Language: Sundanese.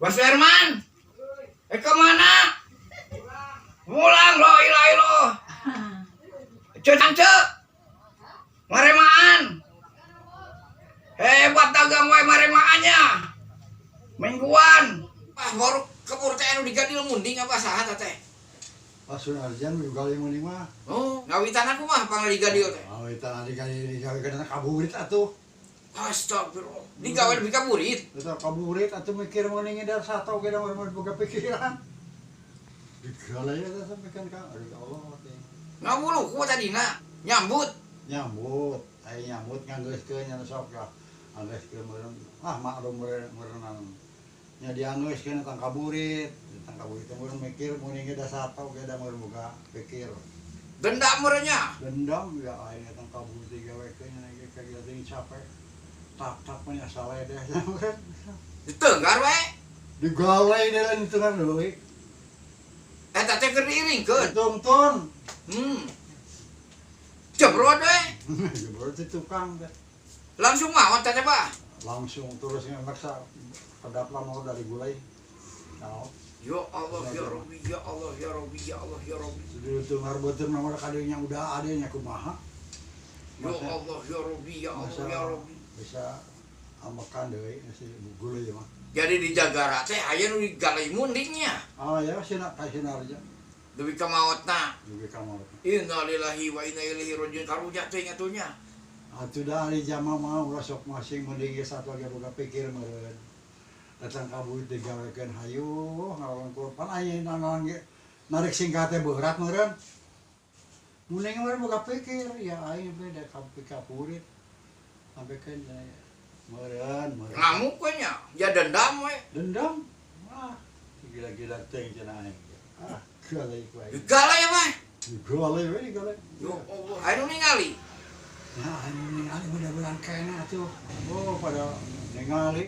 Bos Herman. Eh, kemana? Pulang lo, ilah lo. Ceu, Maremaan. Hebat dagang wae maremaannya. Mingguan. Ah, baru kebur teh anu digadil munding apa saha teh? Asun Arjan juga yang mending mah. Oh, ngawitan aku mah pang digadil teh. Oh, itu nanti kali digawe kana kaburit atuh. Astagfirullah. Digawe di kaburit. Eta kaburit atuh mikir mending dar satu ge da mun boga pikiran. Digalai eta sampai kan ka aduh ya Allah teh. Ngawuluh ku tadina nyambut. Nyambut, aya nyambut nganggeuskeun nya sok lah. Anggeuskeun meureun ah maklum meureun meureunang. Nya dianggeuskeun tentang kaburit, tentang kaburit teh meureun mikir mending ge da satu ge da meureun boga pikir. Dendam meureunnya. Dendam ya aing eta kaburit digawekeun nya ge kagieu teh capek. Tak-tak mah nya saledeh. Ditenggar we. Digalai deh lain tengah deui. Eta teh keur diiringkeun. Tungtun. Jebrot we. Jebol ti tukang teh. Langsung maot teh Pak. Langsung terus maksa kedap lama dari gulai. Nah, Ya Allah ya Rabbi ya Allah ya Rabbi ya Allah ya Rabbi. Di tengah beuteung nomor kadinya udah ada nya kumaha. Ya Allah ya Rabbi ya Allah ya Rabbi. Bisa ambekan deui si gulai mah. Jadi di Jagara teh aya nu digalai mundingnya. Ah ya sina ka sinarja Dugi ka maotna. Dugi ka maot. Innalillahi wa inna ilaihi rajiun, karunya teh atunya. Atuh da ari jama mah ulah sok masing mending ge satu ge boga pikir meureun. Datang kaburit digawekeun hayu ngalongkul pan ayeuna naon ge narik singkat teh berat meureun. Mending meureun boga pikir ya aing beda kaburit. Sampekeun meureun meureun. Ngamuk we nya, ya dendam we. Dendam. Wah, gila-gila teh cenah aing. Ah, galai ku aing. Digalai we. Digalai we digalai. Ya Allah, aya nu ningali. Nah, ini ningali mudah-mudahan kayaknya tuh. Oh, pada ningali.